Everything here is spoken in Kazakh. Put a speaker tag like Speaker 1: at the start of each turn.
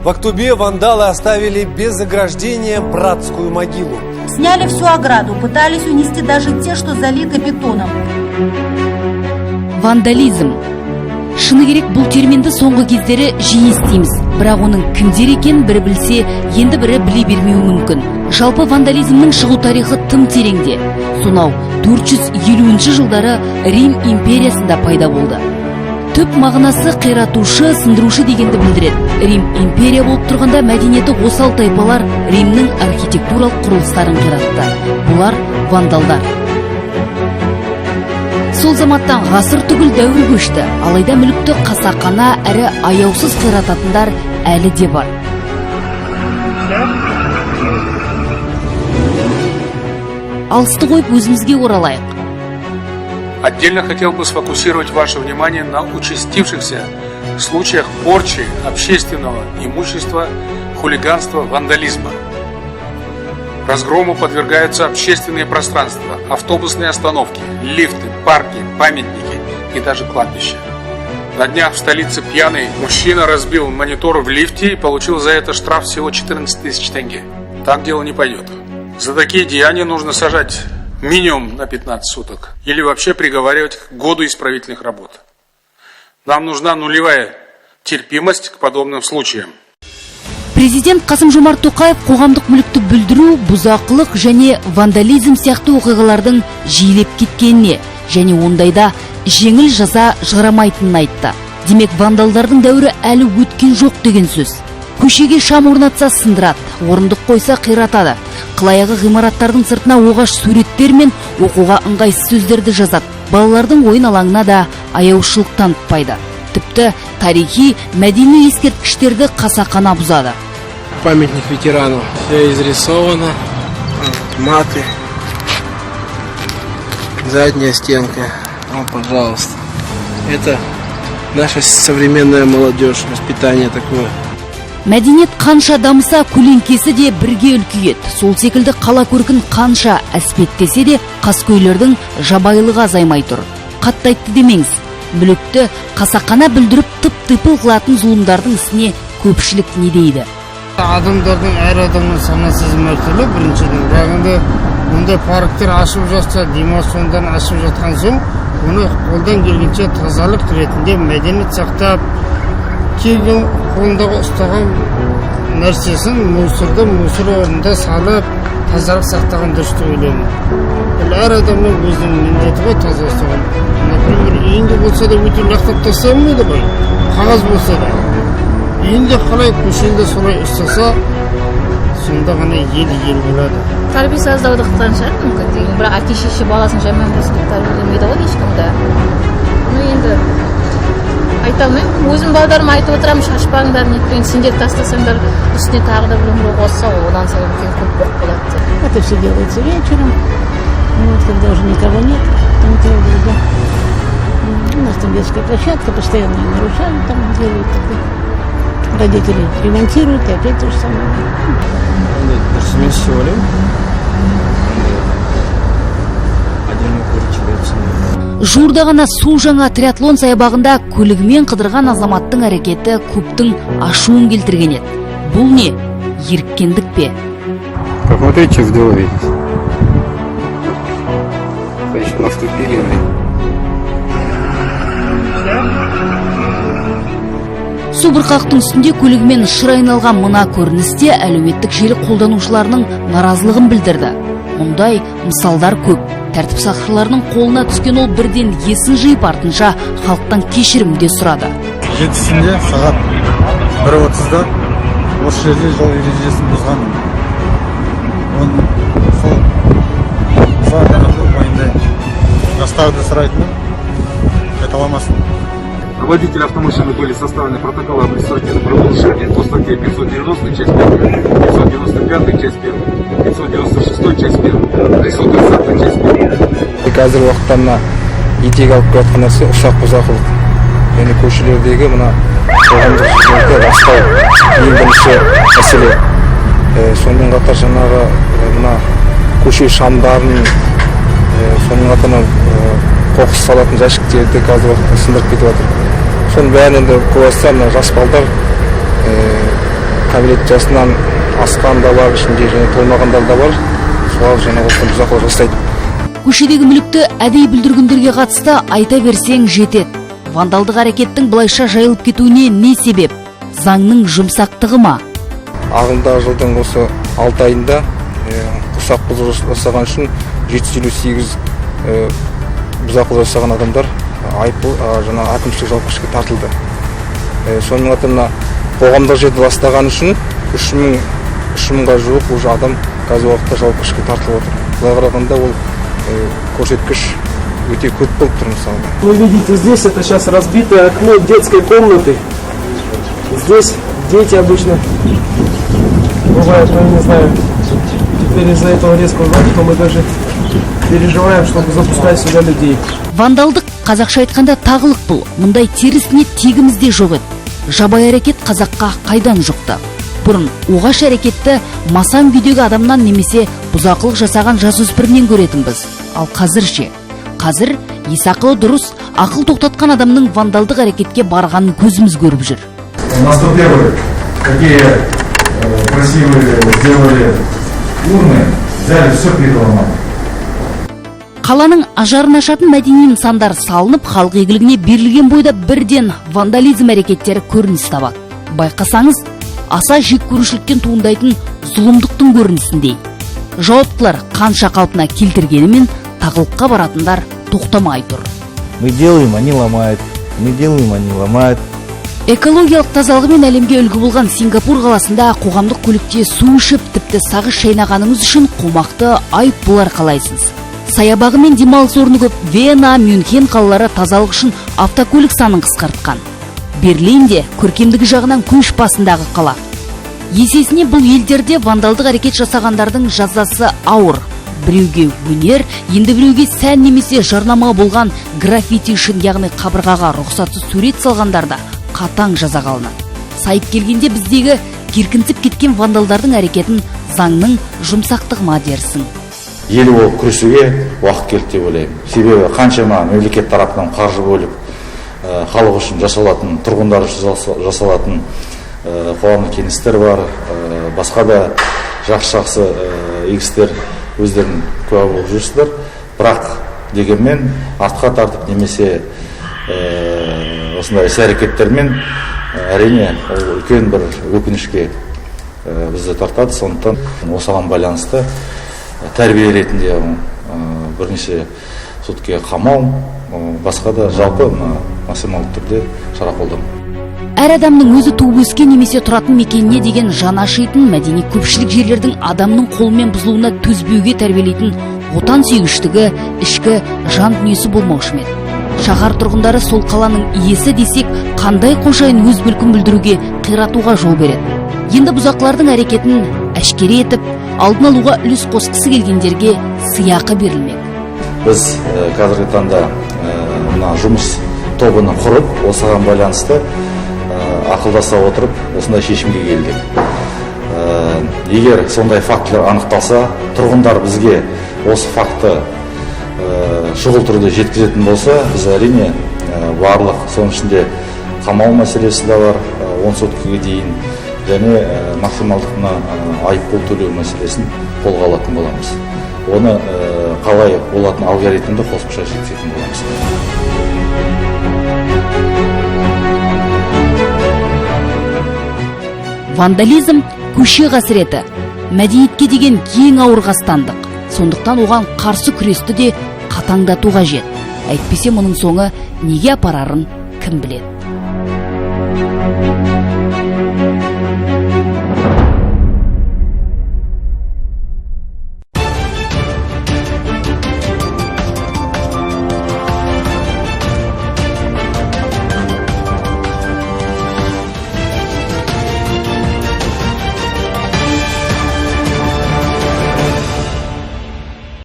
Speaker 1: В Актобе вандалы оставили без ограждения братскую могилу.
Speaker 2: Сняли всю ограду, пытались унести даже те, что залиты бетоном.
Speaker 3: Вандализм. Шыны керек, бұл терминді соңғы кездері жиі естиміз. Бірақ оның кімдер екенін бірі білсе, енді бірі біле бермеуі мүмкін. Жалпы, вандализмнің шығу тарихы тым тереңде. Сонау 450 жылдары Рим империясында пайда болды. Түп мағынасы қиратушы, сындырушы дегенді білдіреді. Рим империя болып тұрғанда мәдениеті осал тайпалар Римнің архитектуралық құрылыстарын қиратты. Бұлар – вандалдар. Сол заматтан ғасыр түгіл, дәуір көшті. Алайда мүлікті қасақана әрі аяусыз қирататындар әлі де бар. Алысты қойып, өзімізге оралайық.
Speaker 4: Отдельно хотел бы сфокусировать ваше внимание на участившихся случаях порчи общественного имущества, хулиганства, вандализма. Разгрому подвергаются общественные пространства, автобусные остановки, лифты, парки, памятники и даже кладбища. На днях в столице пьяный мужчина разбил монитор в лифте и получил за это штраф всего 14 тысяч тенге. Так дело не пойдет. За такие деяния нужно сажать минимум на 15 суток или вообще приговаривать к году исправительных работ. Нам нужна нулевая терпимость к подобным случаям.
Speaker 3: Президент Қасым Жомарт Тоқаев қоғамдық мүлікті бүлдіру, бұзақылық және вандализм сияқты оқиғалардың жиілеп кеткеніне және ондайда жеңіл жаза жарамайтынын айтты. Демек, вандалдардың дәуірі әлі өткен жоқ деген сөз. Көшеге шам орнатса, сындырады, орындық қойса, қиратады. Қылаяғы ғимараттардың сыртына оғаш суреттер мен оқуға ыңғайсыз сөздерді жазады. Балалардың ойын алаңына да аяушылық танытпайды. Тіпті тарихи, мәдени ескерткіштерді қасақана бұзады.
Speaker 5: Памятник ветерану. Все изрисовано. Маты. Задняя стенка. О, пожалуйста. Это наша современная молодежь. Воспитание такое.
Speaker 3: Мәдениет қанша дамыса, көлеңкесі де бірге үлкейеді. Сол секілді қала көркін қанша әспеттесе де, қаскөйлердің жабайылығы азаймай тұр. Қатты айтты демеңіз. Мүлікті қасақана бүлдіріп, тып типыл қылатын зұлымдардың ісіне көпшілік не дейді?
Speaker 6: Адамдардың, әр адамның сана сезімі әртүрлі, біріншіден. Бірақ енді мұндай парктер ашып жатса, демалыс орындарын ашып жатқан соң, оны қолдан келгенше тазалық ретінде, мәдениет сақтап, келген қолындағы ұстаған нәрсесін мусорды мусор орнында салып, тазалық сақтаған дұрыс деп ойлаймын. Бұл әр адамның өзінің міндеті ғой, таза ұстаған. Например, үйінде болса да, өйтіп лақтырып тастай алмайды ғой, қағаз болса да. Үйінде қалай, көшені де солай ұстаса, сонда ғана ел ел болады.
Speaker 7: Тәрбиесі аздаудықтан шығар мүмкін деген. Бірақ әке шеше баласын жаман болсын деп тәрбиелемейді ғой ешкім де. Ну, енді айта алмаймын. Өзім балдарыма айтып отырамын: шашпаңдар, нетпеңдер, сендер тастасаңдар, үстіне тағы да біреу қосса, ол одан сайын үлкен көп боқ болады деп.
Speaker 8: Это все делается вечером, вот, когда уже никого нет, кто не трогает, да. У нас там детская площадка, постоянно ее нарушают, там делают тогда. Родители ремонтируют, и опять то же самое.
Speaker 9: Ондай дұрыс емес деп ойлаймын. Ондай әдемі көрінеді деп санаймын.
Speaker 3: Жуырда ғана су жаңа триатлон саябағында көлігімен қыдырған азаматтың әрекеті көптің ашуын келтірген еді. Бұл не? Еріккендік пе?
Speaker 10: Посмотрите, что сделали. Значит, наступили, блин.
Speaker 3: Су бұрқақтың үстінде көлігімен шыр айналған мына көрініс те әлеуметтік желі қолданушыларының наразылығын білдірді. Мұндай мысалдар көп. Тәртіп сақшыларының қолына түскен ол бірден есін жиып, артынша халықтан кешірім де сұрады.
Speaker 11: 7-сінде сағат 1:30-да осы жерде жол ережесін бұзғанмын. Оны сол бұзғанымды мойындаймын. Жастарды сұрайтыным, қайталамасын.
Speaker 12: Водителю автомашины были составлены протоколы административного правонарушения по статье 590, часть 1, 595, часть 1, 596, часть 1, 530, часть 1.
Speaker 9: Қазіргі уақытта мына етек алып келе жатқан нәрсе – ұсақ бұзақылық және көшелердегі мына қоғамдық жерлерді ластау ең бірінші мәселе. Сонымен қатар жаңағы мына көше шамдарын, сонымен қатар мынау қоқыс салатын жәшіктерді қазіргі уақытта сындырып кетіп жатыр. Соның бәрін енді көп мына жас балдар Кәмелет жасынан асқан да бар, ішінде және толмағандар да бар. Солар жаңағы осындай бұзақылық жасайды.
Speaker 3: Көшедегі мүлікті әдейі бүлдіргендерге қатысты айта берсең жетеді. Вандалдық әрекеттің былайша жайылып кетуіне не себеп? Заңның жұмсақтығы ма?
Speaker 9: Ағымдағы жылдың осы 6 айында ұсақ бұзақылық жасаған үшін 758 бұзақылық жасаған адамдар айыппұл, жаңа әкімшілік жауапкершілікке тартылды. Сонымен қатар мына қоғамдық жерді ластаған үшін 3000-ға жуық уже адам қазіргі уақытта жауапкершілікке тартылып отыр. Былай қарағанда ол көрсеткіш өте көп болып тұр мысалы.
Speaker 13: Вы видите, здесь это сейчас разбитое окно детской комнаты. Здесь дети обычно бывают, ну, не знаю, теперь из-за этого резкого звука мы даже переживаем, чтобы запускать сюда людей.
Speaker 3: Вандалдық, қазақша айтқанда, тағылық бұл. Мұндай теріс ниет тегімізде жоқ еді. Жабайы әрекет қазаққа қайдан жұқты? Бұрын оғаш әрекетті масаң күйдегі адамнан немесе бұзақылық жасаған жасөспірімнен көретінбіз. Ал қазір ше? Қазір ес ақылы дұрыс, ақыл тоқтатқан адамның вандалдық әрекетке барғанын көзіміз көріп жүр.
Speaker 14: На 101 какие красивые сделали урны, взяли все переломали.
Speaker 3: Қаланың ажарын ашатын мәдени нысандар салынып, халық игілігіне берілген бойда бірден вандализм әрекеттері көрініс табады. Байқасаңыз, аса жек көрушіліктен туындайтын зұлымдықтың көрінісіндей. Жауаптылар қанша қалпына келтіргенімен тағылыққа баратындар тоқтамай тұр.
Speaker 15: Мы делаем, они ломают. Мы делаем, они ломают.
Speaker 3: Экологиялық тазалығымен әлемге үлгі болған Сингапур қаласында қоғамдық көлікте су ішіп, тіпті сағыз шайнағаныңыз үшін қомақты айыппұл арқалайсыз. Саябағы мен демалыс орны көп Вена, Мюнхен қалалары тазалық үшін автокөлік санын қысқартқан. Берлин де көркемдігі жағынан көш басындағы қала. Есесіне бұл елдерде вандалдық әрекет жасағандардың жазасы ауыр. Біреуге өнер, енді біреуге сән немесе жарнама болған граффити үшін, яғни қабырғаға рұқсатсыз сурет салғандарда қатаң жазаға алынады. Сайып келгенде біздегі керкінсіп кеткен вандалдардың әрекетін заңның жұмсақтығы ма дерсің?
Speaker 16: Ел болып күресуге уақыт келді деп ойлаймын. Себебі қаншама мемлекет тарапынан қаржы бөліп, халық үшін жасалатын, тұрғындар үшін жасалатын қоғамдық кеңестер бар, басқа да жақсы-жақсы игі істер өздерің куә болып жүрсіздер. Бірақ дегенмен артқа тартып немесе осындай іс әрекеттермен, әрине, ол үлкен бір өкінішке бізді тартады. Сондықтан осыған байланысты тәрбие ретінде бірнеше сутке қамау, басқа да жалпы мына максималды түрде шара қолдану.
Speaker 3: Әр адамның өзі туып өскен немесе тұратын мекеніне деген жаны ашитын, мәдени көпшілік жерлердің адамның қолымен бұзылуына төзбеуге тәрбиелейтін отан сүйгіштігі, ішкі жан дүниесі болмаушы ма еді? Шаһар тұрғындары сол қаланың иесі десек, қандай қожайын өз мүлкін бүлдіруге, қиратуға жол береді? Енді бұзақылардың әрекетін әшкере етіп, алдын алуға үлес қосқысы келгендерге сыйақы берілмек.
Speaker 16: Біз қазіргі таңда мына жұмыс тобын құрып, осыған байланысты ақылдаса отырып, осындай шешімге келдік. Егер сондай фактілер анықталса, тұрғындар бізге осы факті шұғыл түрде жеткізетін болса, біз әрине барлық, соның ішінде қамау мәселесі де бар, 10 соткіге дейін, және максималдық мына айыппұл төлеу мәселесін қолға алатын боламыз. Оны қалай болатын алгоритмді қосымша жеткізетін боламыз.
Speaker 3: Вандализм көше қасіреті, мәдениетке деген ең ауыр қастандық. Сондықтан оған қарсы күресті де қатаңдату қажет. Әйтпесе мұның соңы неге апарарын кім біледі.